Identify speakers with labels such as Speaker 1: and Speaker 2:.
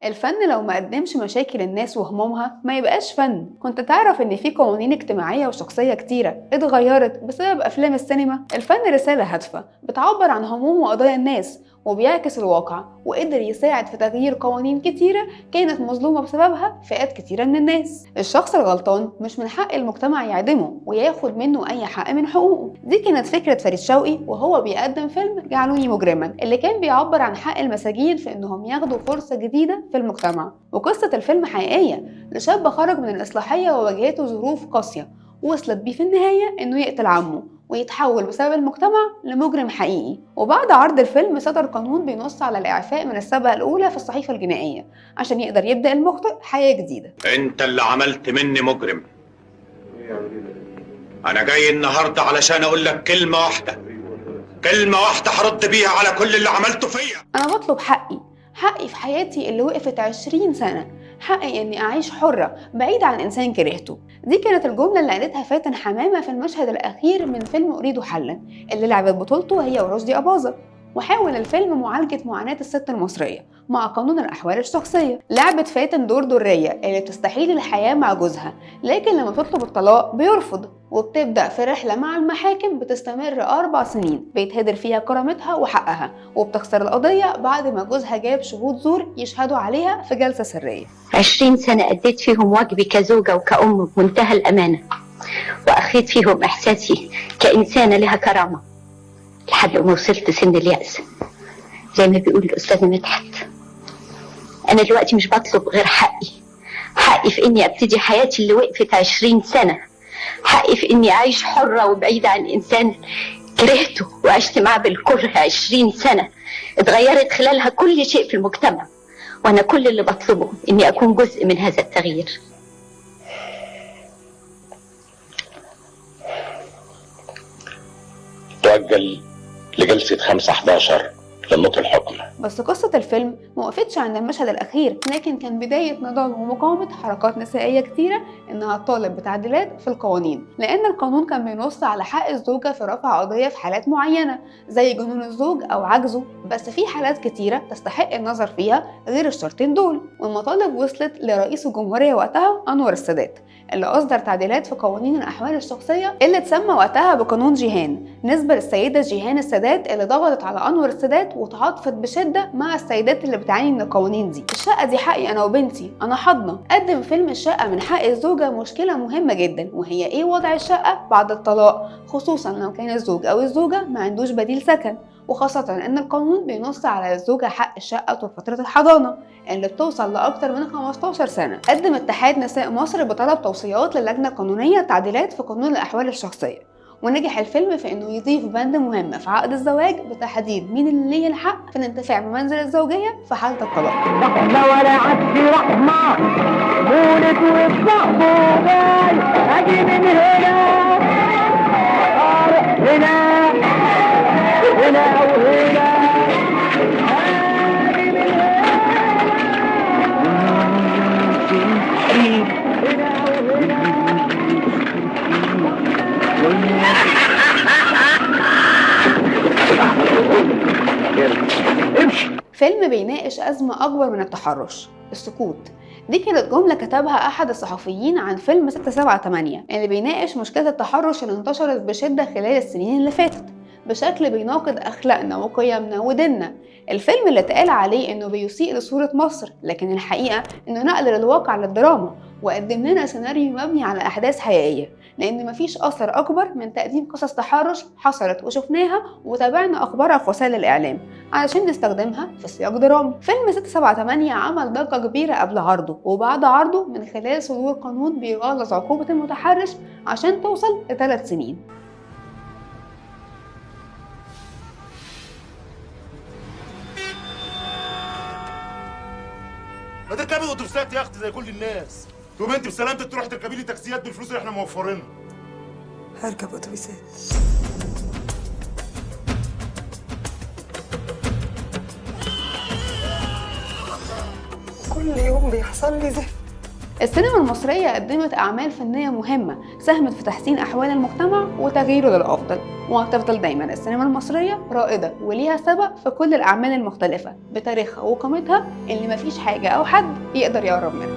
Speaker 1: الفن لو ما قدمش مشاكل الناس وهمومها ما يبقاش فن. كنت تعرف ان في قوانين اجتماعية وشخصية كتيرة اتغيرت بسبب افلام السينما؟ الفن رسالة هادفة بتعبر عن هموم وقضايا الناس وبيعكس الواقع، وقدر يساعد في تغيير قوانين كتيرة كانت مظلومة بسببها فئات كتيرة من الناس. الشخص الغلطان مش من حق المجتمع يعدمه وياخد منه أي حق من حقوقه. دي كانت فكرة فريد شوقي وهو بيقدم فيلم جعلوني مجرما، اللي كان بيعبر عن حق المساجين في إنهم ياخدوا فرصة جديدة في المجتمع. وقصة الفيلم حقيقية لشاب خرج من الإصلاحية وواجهته ظروف قاسية وصلت بيه في النهاية إنه يقتل عمه ويتحول بسبب المجتمع لمجرم حقيقي. وبعد عرض الفيلم صدر قانون بينص على الإعفاء من السابقة الأولى في الصحيفة الجنائية عشان يقدر يبدأ المخطئ حياة جديدة.
Speaker 2: انت اللي عملت مني مجرم. انا جاي النهاردة علشان اقول لك كلمة واحدة، كلمة واحدة هرد بيها على كل اللي عملته فيا.
Speaker 1: أنا بطلب حقي، حقي في حياتي اللي وقفت 20 سنة، حقي إني أعيش حرة بعيد عن إنسان كرهته. دي كانت الجملة اللي قالتها فاتن حمامة في المشهد الأخير من فيلم أريد حلا اللي لعبت بطولته هي ورشدي أباظة. وحاول الفيلم معالجة معاناة الست المصرية مع قانون الأحوال الشخصية. لعبت فاتن دور درية اللي بتستحيل الحياة مع جوزها، لكن لما تطلب الطلاق بيرفض، وبتبدأ في رحلة مع المحاكم بتستمر 4 سنين بيتهدر فيها كرامتها وحقها، وبتخسر القضية بعد ما جوزها جاب شهود زور يشهدوا عليها في جلسة سرية.
Speaker 3: 20 سنة أديت فيهم واجبي كزوجة وكأم بمنتهى الأمانة، وأخيت فيهم إحساسي كإنسانة لها كرامة لحد ما وصلت سن اليأس زي ما بيقول الأستاذ مدحت. أنا دلوقتي مش بطلب غير حقي، حقي في إني أبتدي حياتي اللي وقفت 20 سنة، حقي في إني أعيش حرة وبعيدة عن إنسان كرهته وعشت معاه بالكره 20 سنة اتغيرت خلالها كل شيء في المجتمع، وأنا كل اللي بطلبه إني أكون جزء من هذا التغيير.
Speaker 4: تؤجل لجلسة 5/11 لنطق الحكم.
Speaker 1: بس قصة الفيلم ما وقفتش عند المشهد الأخير، لكن كان بداية نضال ومقاومة حركات نسائية كتيرة إنها تطالب بتعديلات في القوانين، لأن القانون كان بينص على حق الزوجة في رفع قضية في حالات معينة زي جنون الزوج أو عجزه، بس في حالات كتيرة تستحق النظر فيها غير الشرطين دول. والمطالب وصلت لرئيس الجمهورية وقتها أنور السادات، اللي أصدر تعديلات في قوانين الأحوال الشخصية اللي اتسمى وقتها بقانون جيهان، نسبة للسيدة جيهان السادات اللي ضغطت على أنور السادات وتعاطفت بشدة مع السيدات اللي بتعاني من القوانين دي. الشقة دي حقي أنا وبنتي، أنا حاضنة. قدم فيلم الشقة من حق الزوجة مشكلة مهمة جدا، وهي إيه وضع الشقة بعد الطلاق، خصوصا لو كان الزوج أو الزوجة ما عندوش بديل سكن، وخاصة إن القانون بينص على الزوجة حق الشقة طول فترة الحضانة اللي بتوصل لأكتر من 15 سنة. قدم اتحاد نساء مصر بطلب توصيات للجنة القانونية تعديلات في قانون الأحوال الشخصية، ونجح الفيلم في إنه يضيف بند مهم في عقد الزواج بتحديد مين اللي ليه الحق في الانتفاع بمنزل الزوجية في حالة الطلاق.
Speaker 5: رحمة ولا عكس رحمة مولد وصاحبه جاي، أجي من هنا أروح هنا هنا وهنا، أجي من هنا هنا وهنا.
Speaker 1: فيلم بيناقش أزمة أكبر من التحرش، السكوت. دي كانت جملة كتبها أحد الصحفيين عن فيلم 678 اللي بيناقش مشكلة التحرش اللي انتشرت بشدة خلال السنين اللي فاتت بشكل بيناقض أخلاقنا وقيمنا وديننا. الفيلم اللي اتقال عليه إنه بيسيء لصورة مصر، لكن الحقيقة إنه نقل للواقع للدراما وقدم لنا سيناريو مبني على أحداث حقيقية، لأن مفيش أثر أكبر من تقديم قصص تحرش حصلت وشفناها وتابعنا أخبارها في وسائل الإعلام علشان نستخدمها في سياق درامي. فيلم 678 عمل ضجة كبيرة قبل عرضه وبعد عرضه من خلال صدور قانون بيغلظ عقوبة المتحرش عشان توصل ل3 سنين.
Speaker 6: ما تركبي اتوبيسات يا اختي زي كل الناس. تقوم انت بسلامتك تروح تركبي لي تاكسيات بالفلوس اللي احنا موفرينها.
Speaker 7: هركب اتوبيسات. كل يوم بيحصل لي زفت،
Speaker 1: السينما المصرية قدمت أعمال فنية مهمة ساهمت في تحسين أحوال المجتمع وتغييره للأفضل، وهتفضل دايما السينما المصرية رائدة وليها سبق في كل الأعمال المختلفة بتاريخها وقيمتها اللي مفيش حاجة أو حد يقدر يقرب منها.